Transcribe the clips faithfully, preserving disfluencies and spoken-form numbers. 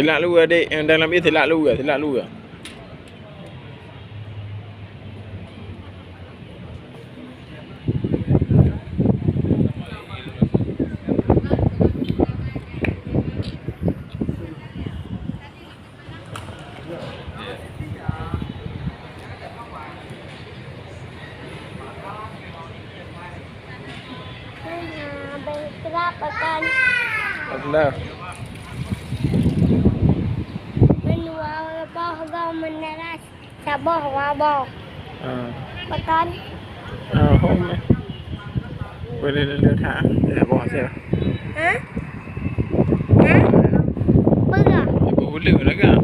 Silak luweue, dek. Nyang dalam ni silak luweue, silak luweue. Nah, bengkrak pakan. Betul. Menua boh go meneras saboh waboh. Ah. Pakan. Ah, hom eh. Boleh lele ha. Ya, boh aja. Ha? Ha? Peugah. Ibu boleh lagak.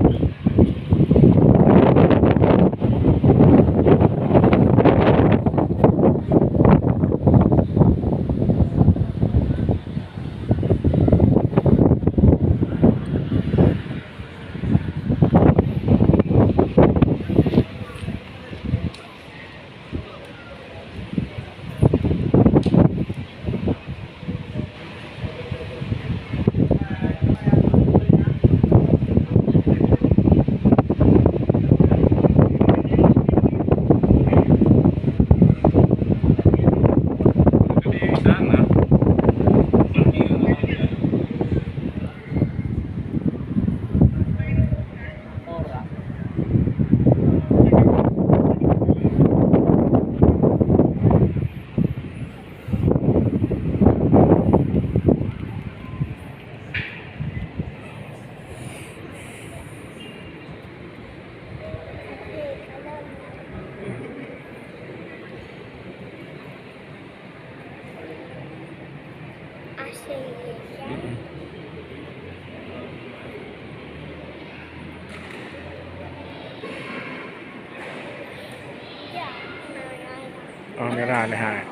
Oh, merah leh hai.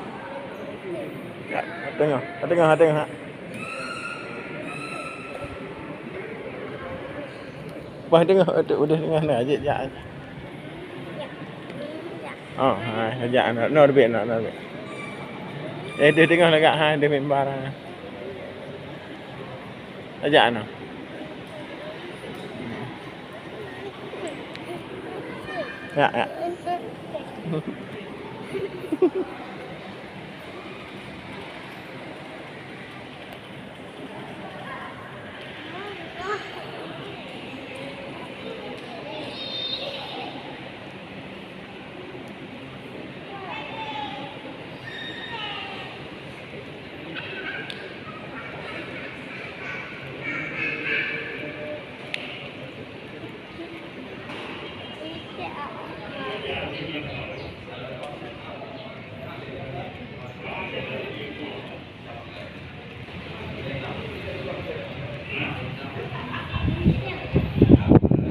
Ya, tengah, tengah, tengah. Wah, tengah, udah tengah na, jek jak. Oh, ha, jak na, na lebih, na, na lebih. Eh, dia tengah lagak ha, dia mimbar. Ajak aneuk. Ya, ya.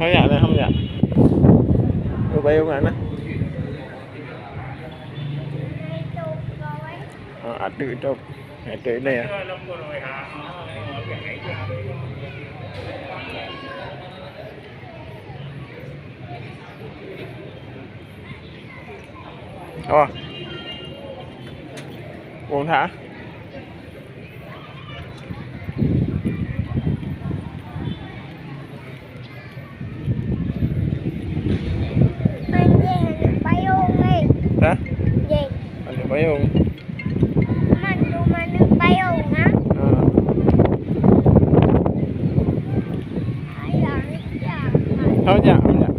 Hông jak na, hông jak. Ơ, payông na. Ơ, ateueh tu. Ateueh ni ya. Apa? Wong that. Anjing, payung, eh. Hah? Anjing. Ada payung. Mandum aneuk payong, ha? Ha. Ayah, jak. Hông jak, hông jak.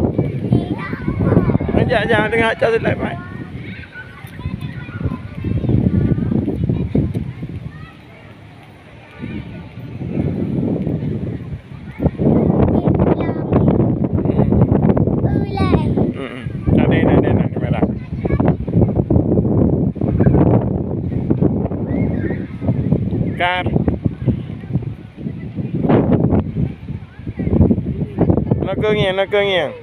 Tidak. Hông jak, jak, tengah cak seulai, Pai. Hmm. Hmm. Ada, ada, ada, ada kamera. Kar. Nakeuh ngieng, nakeuh ngieng.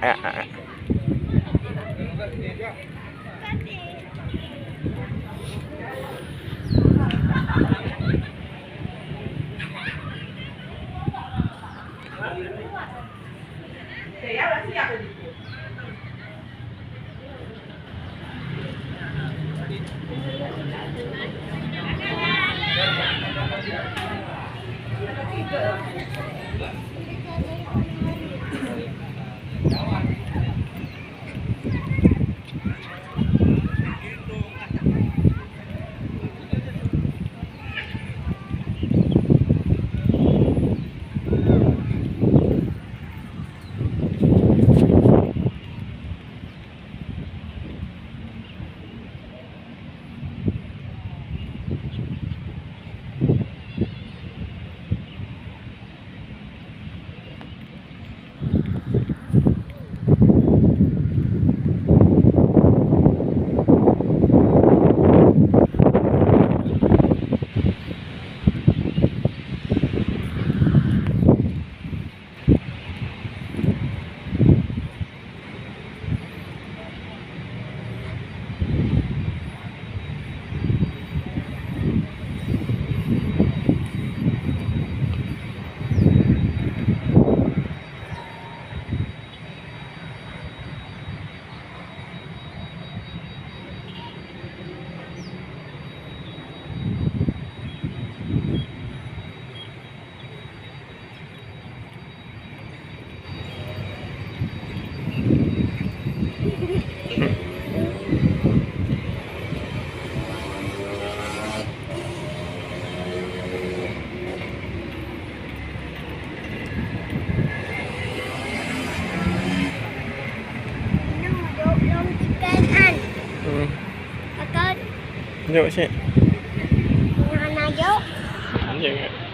Ah, ah, ah. Hmm. Jok cit. Hana jok. Anjing.